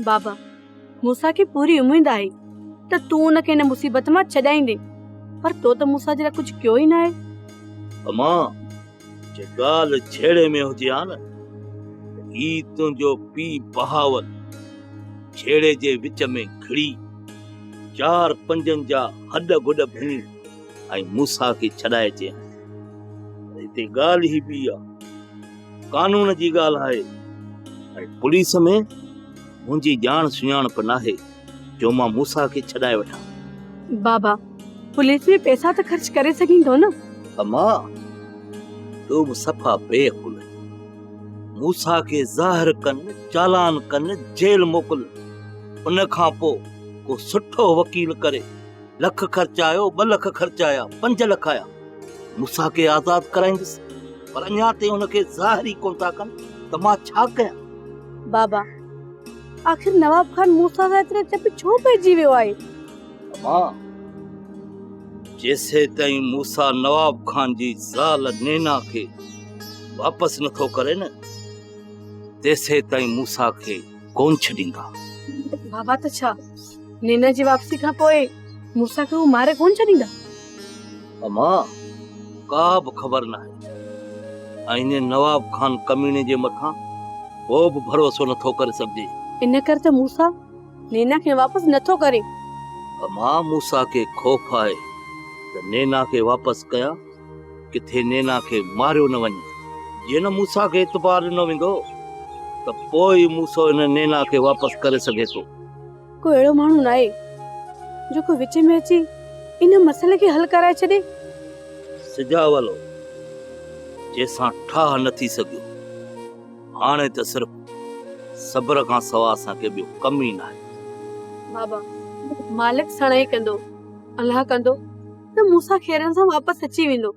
بابا، موسيٰ کي پوري اميد آهي ته تون ان کي هن مصيبت مان ڇڏائيندين، پر تو ته موسيٰ جي لاء ڪجهه ڪيو ئي ناهي. امان، جي ڳالهه جهيڙي ۾ هجي ها نه ته هي تنهنجو پيء بهاول جهيڙي جي وچ ۾ گهڙي چار پنجن جا هڏ گڏ ڀڃي ۽ موسيٰ کي ڇڏائي اچي ها. پر هتي ڳالهه ئي ٻي آ. قانون جي ڳالهه آهي ۽ پوليس ۾ منهنجي ڄاڻ سڃاڻپ ناهي جو مان موسيٰ کي ڇڏائي وٺان. بابا، پوليس ۾ پئسا ته خرچ ڪري سگهين ٿو نه؟ اما، تون به صفا بي عقل آهين. موسيٰ کي ظاهر ڪن، چالان ڪن، جيل موڪلن. ان کان پوء ڪو سٺو وڪيل ڪري لک خرچ آيو، ٻه لک خرچ آيا، پنج لک آيا، موسيٰ کي آزاد ڪرائيندس، پر اڃا تائين هن کي ظاهر ئي ڪونه ٿا ڪن ته مان ڇا ڪيان؟ بابا، آخر نواب خان موسيٰ سان ايترو چپ ڇو پئجي ويو آهي؟ امان، جيسيتائين موسيٰ نواب خان جي زال نينا کي واپس نٿو ڪري نه، تيسيتائين موسيٰ کي ڪونه ڇڏيندا. بابا ته ڇا نينا جي واپسي کان پوء موسيٰ کي هو ماري ڪونه ڇڏيندا؟ امان، ڪا به خبر ناهي ۽ انهي نواب خان ڪميڻي جي مٿان ڪو به ڀروسو نٿو ڪري سگهجي. ان ڪري ته موسيٰ نينا کي واپس نٿو ڪري. امان، موسيٰ کي خوف آهي ته نينا کي واپس ڪيان ڪٿي نينا کي ماريو نه وڃي. جي نه موسيٰ کي اعتبار ڏنو ويندو ته پوء ئي موسيٰ ان نينا کي واپس ڪري سگهي ٿو. ڪو اهڙو ماڻهو ناهي جيڪو وچ ۾ اچي ان مسئلي کي حل ڪرائي ڇڏي. سجاول هو، جنهن سان ٺاهه نه ٿي سگهيو. هاڻي ته صرف صبر کان سوا اسان کي ٻيو ڪم ئي ناهي. بابا، مالڪ سڻائي ڪندو، الله ڪندو ته موسيٰ خيرن سان واپس اچي ويندو.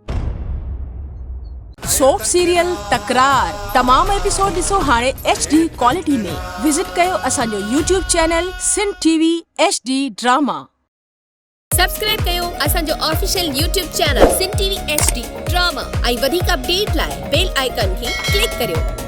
سوپ سيريل تڪرار تمام ايپيسوڊ ڏسو هاڻي ايڇ ڊي ڪوالٽي ۾ وزٽ ڪيو اسان جو YouTube channel Sindh T V H D drama. Subscribe ڪيو اسان جو official YouTube channel Sindh T V H D drama ۽ وڌيڪ اپڊيٽ لاء بيل آئيڪان کي ڪلڪ ڪريو.